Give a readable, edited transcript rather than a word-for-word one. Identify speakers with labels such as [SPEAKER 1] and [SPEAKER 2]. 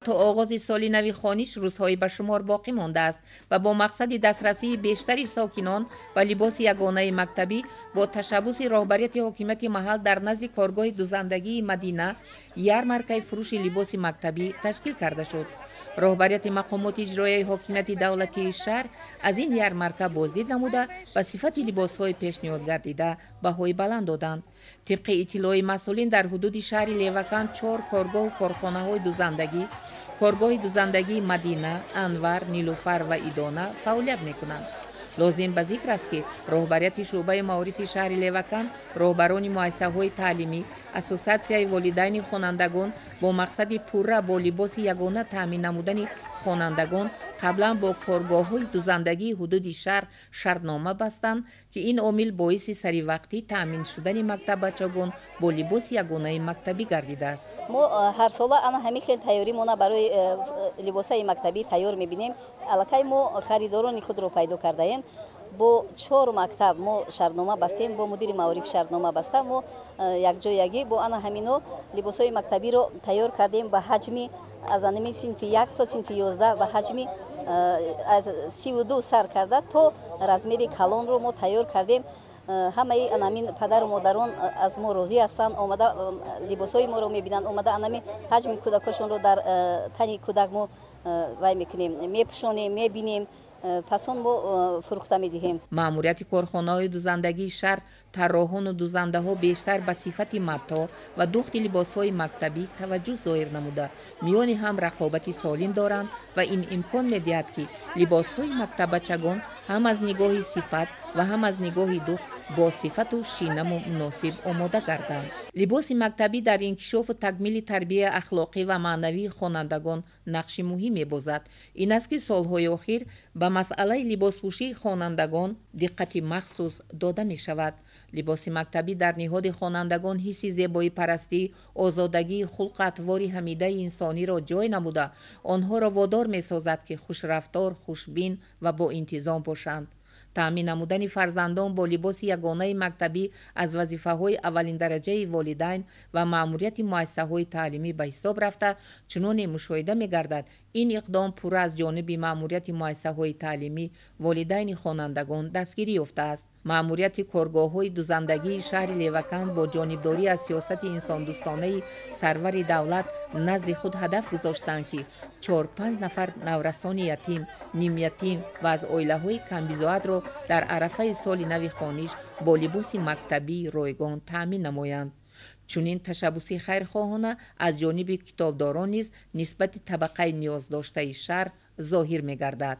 [SPEAKER 1] То оғози соли нави хониш рӯзҳои ба шумор боқӣ мондааст ва бо мақсади дастрасии бештари сокинон ба либоси ягонаи мактабӣ бо ташаббуси роҳбарияти ҳокимияти маҳал дар назди коргоҳи дузандагии «Мадина» ярмаркаи фурӯши либоси мактабӣ ташкил карда шуд. Роҳбарияти мақомоти иҷроияи ҳокимияти давлатии шаҳр аз ин ярмарка боздид намуда, ба сифати либосҳои пешниҳодгардида баҳои баланд доданд. Тибқи иттилои масъулин, дар ҳудуди шаҳри Леваканд чор коргоҳу корхонаҳои дузандагӣ: коргоҳи дузандагии «Мадина», «Анвар», «Нилуфар» ва «Идона» фаъолият мекунанд. Лозим ба зикр аст, ки роҳбарияти шӯъбаи маорифи шаҳри Леваканд, роҳбарони муассисаҳои таълимӣ, ассотсиатсияи волидайни хонандагон бо мақсади пурра бо либоси ягона таъмин намудани хонандагон қаблан бо коргоҳҳои дузандагии ҳудуди шаҳр шартнома бастанд, ки ин омил боиси саривақтӣ таъмин шудани мактаббачагон бо либоси ягонаи мактабӣ гардидааст.
[SPEAKER 2] Мо ҳарсола ана ҳамин хел тайёримона барои либосаи мактабӣ тайёр мебинем. Аллакай мо харидорони худро пайдо кардаем. Бо чор мактаб мо шартнома бастем, бо мудири маориф шартнома баста, мо якҷоягӣ бо ана ҳамино либосҳои мактабиро тайёр кардем ба ҳаҷми аз анами синфи 1 то синфи 11, ба ҳаҷми аз 32 сар карда то размери калонро мо тайёр кардем. Ҳамаи анамин падару модарон аз мо розӣ ҳастанд, омада либосҳои моро мебинанд, омада анами ҳаҷми кӯдакошонро дар тани кӯдак мо вай мекунем, мепӯшонем, мебинем, пас он мо фурӯхта медиҳем.
[SPEAKER 1] Маъмурияти корхонаҳои дузандагии шаҳр, тарроҳону дузандаҳо бештар ба сифати матоъ ва духти либосҳои мактабӣ таваҷҷӯҳ зоҳир намуда, миёни ҳам рақобати солим доранд ва ин имкон медиҳад, ки либосҳои мактаббачагон ҳам аз нигоҳи сифат ва ҳам аз нигоҳи духт бо сифату шинаму муносиб омода гарданд. Либоси мактабӣ дар инкишофу такмили тарбияи ахлоқӣ ва маънавии хонандагон нақши муҳим мебозад. Ин аст, ки солҳои охир ба масъалаи либоспӯшии хонандагон диққати махсус дода мешавад. Либоси мактабӣ дар ниҳоди хонандагон ҳисси зебоипарастӣ, озодагии хулқу атвори ҳамидаи инсониро ҷой намуда, онҳоро водор месозад, ки хушрафтор, хушбин ва боинтизом бошанд. Таъмин намудани фарзандон бо либоси ягонаи мактабӣ аз вазифаҳои аввалиндараҷаи волидайн ва маъмурияти муассисаҳои таълимӣ ба ҳисоб рафта, чуноне мушоҳида мегардад, ин иқдом пурра аз ҷониби маъмурияти муассисаҳои таълимӣ, волидайни хонандагон дастгирӣ ёфтааст. Маъмурияти коргоҳҳои дузандагии шаҳри Леваканд бо ҷонибдорӣ аз сиёсати инсондӯстонаи сарвари давлат назди худ ҳадаф гузоштанд, ки чор-панҷ нафар наврасони ятим, нимятим ва аз оилаҳои камбизоатро дар арафаи соли нави хониш бо либоси мактабии ройгон таъмин намоянд. Чунин ташаббуси хайрхоҳона аз ҷониби китобдорон низ нисбати табақаи ниёздоштаи шаҳр зоҳир мегардад.